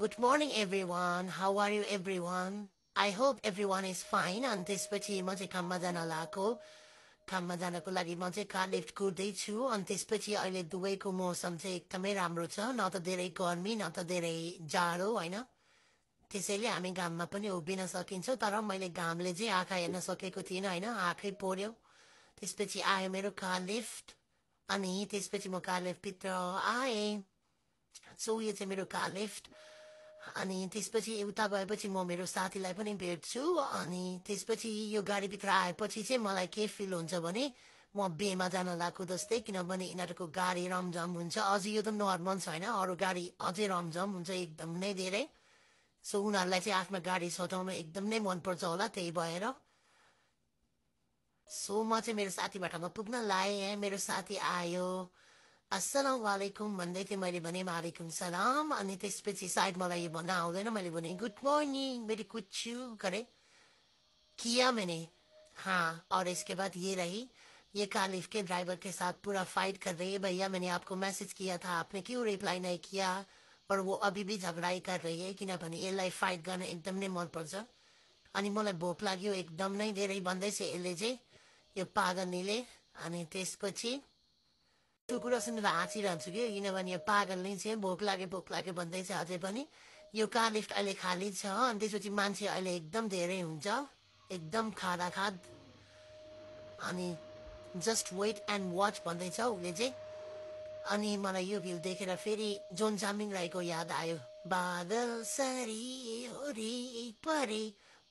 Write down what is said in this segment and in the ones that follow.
Good morning, everyone. How are you, everyone? I hope everyone is fine. अनि त्यसपछि म चाहिँ काममा जान लागेको काममा जानको लागि म चाहिँ कार लिफ्ट कुर्दैछु अनि त्यसपछि अहिले दुबईको मौसम चाहिँ एकदमै राम्रो छ न त धेरै गर्मी न त धेरै जाडो होइन त्यसैले हामी घाममा पनि उभिन सकिन्छौँ तर मैले घामले चाहिँ आँखा हेर्न सकेको थिइनँ होइन आँखै पोर्यो त्यसपछि आयो मेरो कार लिफ्ट अनि त्यसपछि म कार लिफ्टभित्र आएँ सो यो चाहिँ मेरो कार लिफ्ट अनि त्यसपछि उता गएपछि म मेरो साथीलाई पनि भेट्छु अनि त्यसपछि यो गाडीभित्र आएपछि चाहिँ मलाई के फिल हुन्छ भने म बेमा जान लागेको जस्तै किनभने यिनीहरूको गाडी रमझम हुन्छ अझ यो त नर्मल छैन अरू गाडी अझै रमझम हुन्छ एकदम नै धेरै सो उनीहरूलाई चाहिँ आफ्नो गाडी सजाउनु एकदम नै मनपर्छ होला त्यही भएर सो म चाहिँ मेरो साथीबाट म पुग्न लागेँ मेरो साथी आयो अस्सलामुअलैकुम भन्दै थिएँ मैले भने वालेकुम सलाम अनि त्यसपछि सायद मलाई यो भन्न आउँदैन मैले भने गुड मॉर्निंग मेरी कुछ करे किया मैंने हाँ और इसके बाद ये रही ये कालिफ के ड्राइवर के साथ पूरा फाइट कर रही है भैया मैंने आपको मैसेज किया था आपने क्यों रिप्लाई नहीं किया पर वो अभी भी झगड़ाई कर रही है किनभने यसलाई फाइट गर्न एकदम नै मनपर्छ अनि मलाई भोक लाग्यो एकदम नै धेरै भन्दैछ यसले चाहिँ यो पागलनीले अनि त्यसपछि त्यो कुरा सुनेर हाँसिरहन्छु कि किनभने यो पागलले चाहिँ भोक लाग्यो भन्दैछ अझै पनि यो कार लिफ्ट अहिले खाली छ अनि त्यसपछि मान्छे अहिले एकदम धेरै हुन्छ एकदम खाँद अनि जस्ट वेट एन्ड वाच भन्दैछ उसले चाहिँ अनि मलाई यो भ्यू देखेर फेरि जोन चामिङ राईको याद आयो बादल सरी होरी परे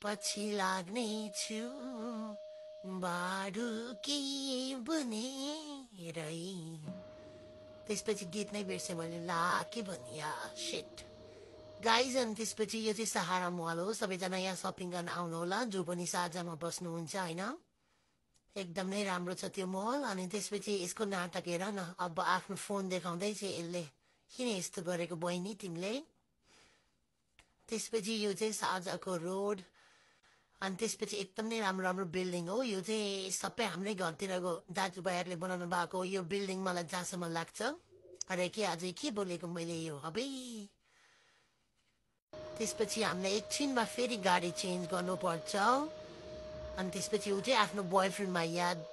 पछि लाग्ने छु बाडुकी बनेरै त्यसपछि गीत नै बिर्सेँ मैले ला के भन्ने या सिट गाइज अनि त्यसपछि यो चाहिँ सहारा मल हो सबैजना यहाँ सपिङ गर्न आउनु होला जो पनि साझामा बस्नुहुन्छ होइन एकदम नै राम्रो छ त्यो मल अनि त्यसपछि यसको नाटक हेर न अब आफ्नो फोन देखाउँदैछ यसले किन यस्तो गरेको बहिनी तिमीले त्यसपछि यो चाहिँ साझाको रोड अनि त्यसपछि एकदम नै राम्रो राम्रो बिल्डिङ हो यो चाहिँ सबै हाम्रै घरतिरको दाजुभाइहरूले बनाउनु भएको यो बिल्डिङ मलाई जहाँसम्म लाग्छ अरे के अझै के बोलेको मैले यो अबै त्यसपछि हामीलाई एकछिनमा फेरि गाडी चेन्ज गर्नुपर्छ अनि त्यसपछि ऊ चाहिँ आफ्नो बोयफ्रेन्डमा याद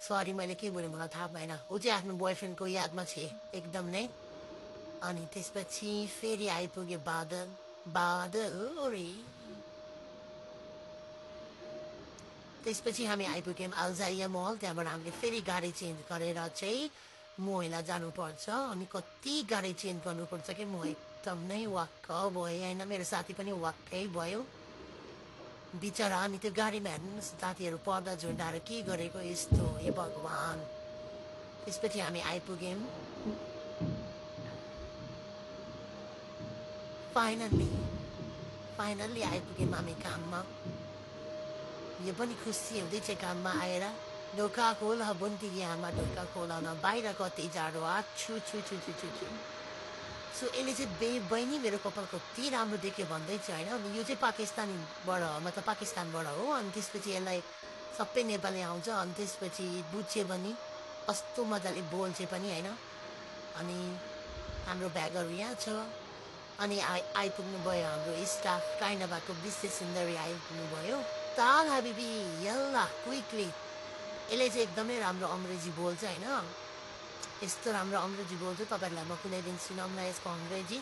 सरी मैले के बोलेँ मलाई थाहा भएन ऊ चाहिँ आफ्नो बोयफ्रेन्डको यादमा छ एकदम नै अनि त्यसपछि फेरि आइपुग्यो बादल बादल रे त्यसपछि हामी आइपुग्यौँ अल्जारिया मल त्यहाँबाट हामीले फेरि गाडी चेन्ज गरेर चाहिँ मोहिला जानुपर्छ अनि कति गाडी चेन्ज गर्नुपर्छ कि म एकदम नै वाक्क भएँ होइन मेरो साथी पनि वाक्कै भयो बिचरा अनि त्यो गाडीमा हेर्नुहोस् साथीहरू पर्दा झुन्डाएर के गरेको यस्तो हे भगवान् त्यसपछि हामी आइपुग्यौँ फाइनल्ली फाइनल्ली आइपुग्यौँ हामी काममा यो पनि खुसी हुँदैछ काममा आएर ढोका खोल बुन्ती यहाँमा ढोका खोलाउन बाहिर कति जाडो छु छु छु छु छु छु सो यसले चाहिँ बहिनी मेरो कपाल कति राम्रो देख्यो भन्दैछ होइन अनि यो चाहिँ पाकिस्तानबाट मतलब पाकिस्तानबाट हो अनि त्यसपछि यसलाई सबै नेपाली आउँछ अनि त्यसपछि बुझ्यो भने कस्तो मजाले बोल्छ पनि होइन अनि हाम्रो ब्यागहरू यहाँ छ अनि आइपुग्नु भयो हाम्रो स्टाफ काइन्ड भएको विशेष सुन्दरी आइपुग्नु भयो ताल हाबिबी यल्ला क्विकली यसले चाहिँ एकदमै राम्रो अङ्ग्रेजी बोल्छ होइन यस्तो राम्रो अङ्ग्रेजी बोल्छ तपाईँहरूलाई म कुनै दिन सुनाउँला यसको अङ्ग्रेजी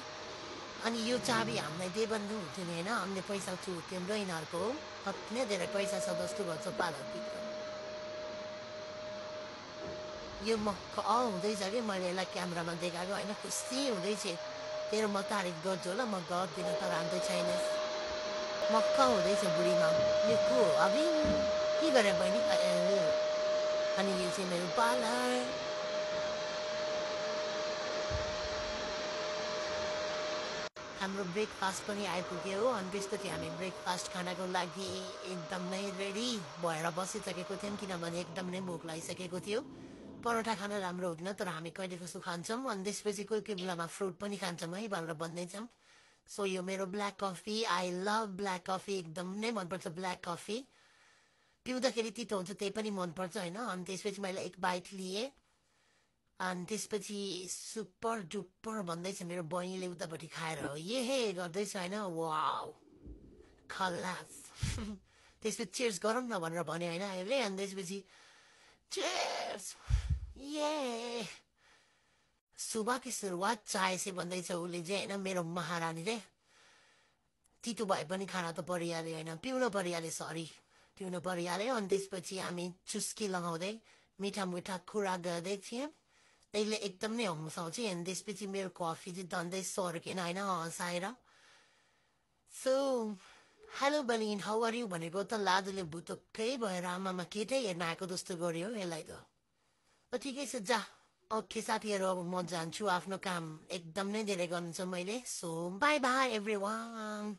अनि यो चाबी हामीलाई दे भन्नु हुन्थ्यो नि होइन हामीले पैसा तिम्रो यिनीहरूको हो कति धेरै पैसा छ जस्तो गर्छ पालकभित्र यो मक्क हुँदैछ कि मैले यसलाई क्यामेरामा देखाएको होइन खुसी हुँदैछ तेरो म तारिफ गर्छु होला म गर्दिनँ तर हान्दै छैन मक्क हुँदैछ बुढीमा यो को हो अब के गरेँ बहिनी अनि यो चाहिँ मेरो पार्लर हाम्रो ब्रेकफास्ट पनि आइपुग्यो हो अनि त्यसपछि हामी ब्रेकफास्ट खानको लागि एकदम नै रेडी भएर बसिसकेको थियौँ किनभने एकदम नै भोक लागिसकेको थियो परोठा खान राम्रो हुँदैन तर हामी कहिले कस्तो खान्छौँ अनि त्यसपछि कोही कोही बेलामा फ्रुट पनि खान्छौँ है भनेर भन्दैछौँ सो यो मेरो black coffee I love black coffee एकदम नै मनपर्छ ब्ल्याक कफी पिउँदाखेरि तितो हुन्छ त्यही पनि मनपर्छ होइन अनि त्यसपछि मैले एक बाइट लिएँ अनि त्यसपछि सुपर डुपर भन्दैछ मेरो बहिनीले उतापट्टि खाएर हो हे गर्दैछ होइन वाउ खल्लास त्यसपछि चेयर्स गरौँ न भनेर भन्यो होइन अहिले अनि त्यसपछि चेयर्स ये सुबह की सुरुवात चाय से भन्दैछ उसले चाहिँ होइन मेरो महारानीले तितो भए पनि खाना त परिहाल्यो होइन पिउनु परिहाल्यो सरी पिउनु परिहाल्यो अनि त्यसपछि हामी चुस्की लगाउँदै मिठा मिठा कुरा गर्दै थियौँ त्यसले एकदम नै हँसाउँछ अनि त्यसपछि मेरो कफी चाहिँ झन्डै सर्केन होइन हँसाएर so hello Balin how are you भनेको त लादुले भुतुक्कै भएर आमामा केटै हेर्न आएको जस्तो गर्यो यसलाई त ठिकै छ जा ओके साथीहरू अब म जान्छु आफ्नो काम एकदम नै धेरै गर्नु छ मैले so by by every one